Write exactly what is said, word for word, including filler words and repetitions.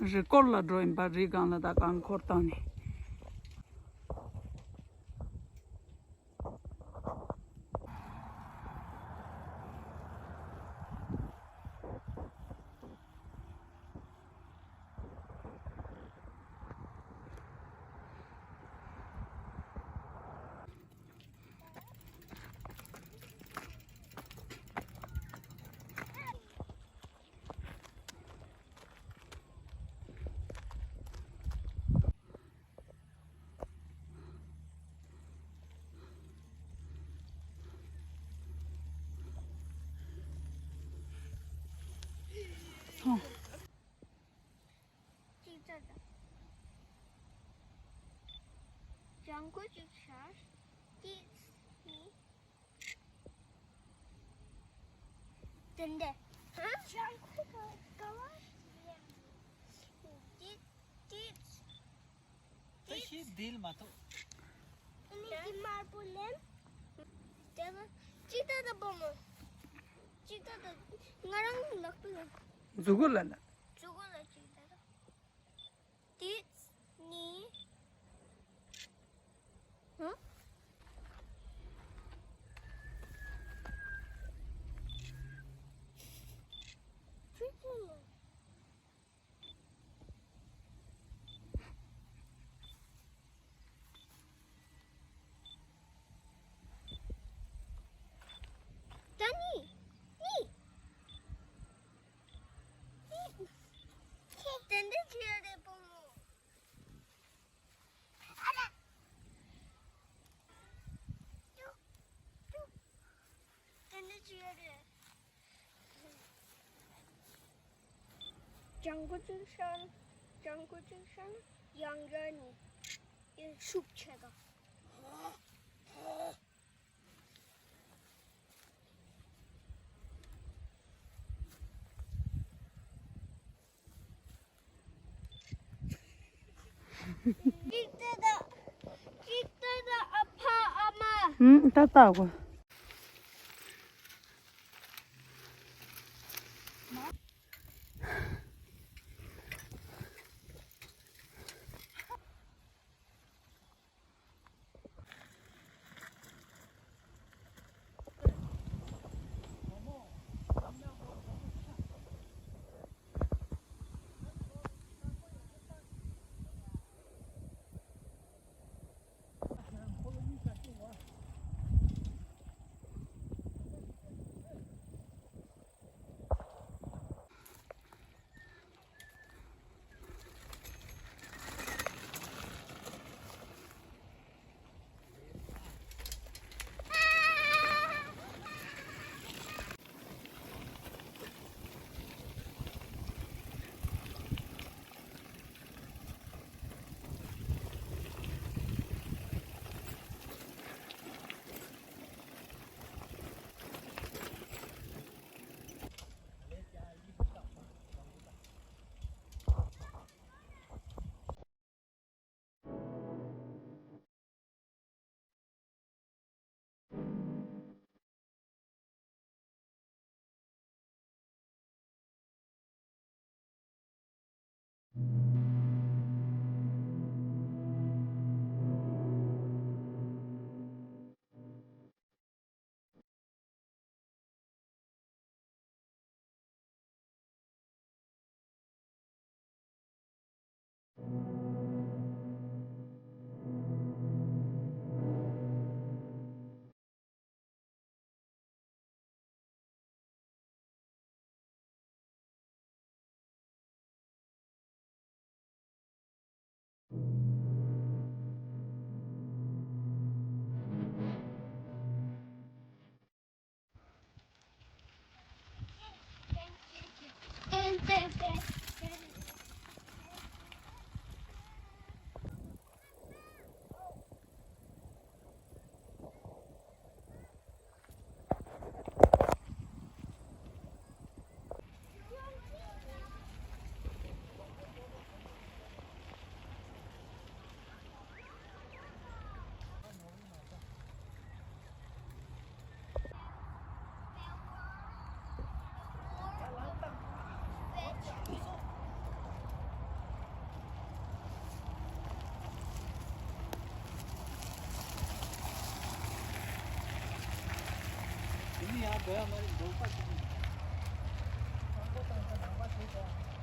རི་སྐོར་ལ་འགྲོ་ཡིན་པ། རི་སྒང་ལ་ད་རྐང་འཁོར་བཏང་ནས། ཅིག་ཙ་ཙ། ལྗང་ཁུ་ཅིག་ཤར། ཏིས་ནི། དེ་འདྲ། ཧ། ལྗང་ཁུ་ག་ག་བ་རེད། ཏིས་ཏིས། ད་ཤི་དིལ་མ་ཐོག་ཨ་ནི་འདི་དམར་པོ་ལེན། དེ་ལ་ཅིག་ད་ད་བུ་མོ། ཅིག་ད་ད་ང་རང་ལག་པ་ལ། མཛུ་གུ་ལ་ལ། མཛུ་གུ་ལ་ཅིག་ད་ད། དེ་ནི། ཧ། ཅིག་ད་ལ། ད་ནི། ནི། ནི། དེ་འདྲ་བྱེད་ཡ་རེད་བུ་མོ། ཨ་ལ། ཅུ། ཅུ། དེ་འདྲ་བྱེད་ཡ་རེད། ལྗང་ཁུ་ཅིག་ཤར། ལྗང་ཁུ་ཅིག་ཤར། ཡང་ཡང་ནི་ཡང་ཤུགས་ཆེ་དང་། ཅིག་ལྟོས་དང་། ཅིག་ལྟོས་དང་། ཨ་ཕ་ཨ་མ། ཧུམ། ད་ལྟ་གོ། ཡང་འགྲོ་ཡ་མ་རེད། འགྲོ་པ་ཞིག་ཡིན། དང་པོ་དང་པོ་ནང་པ་ཞིག་དང་།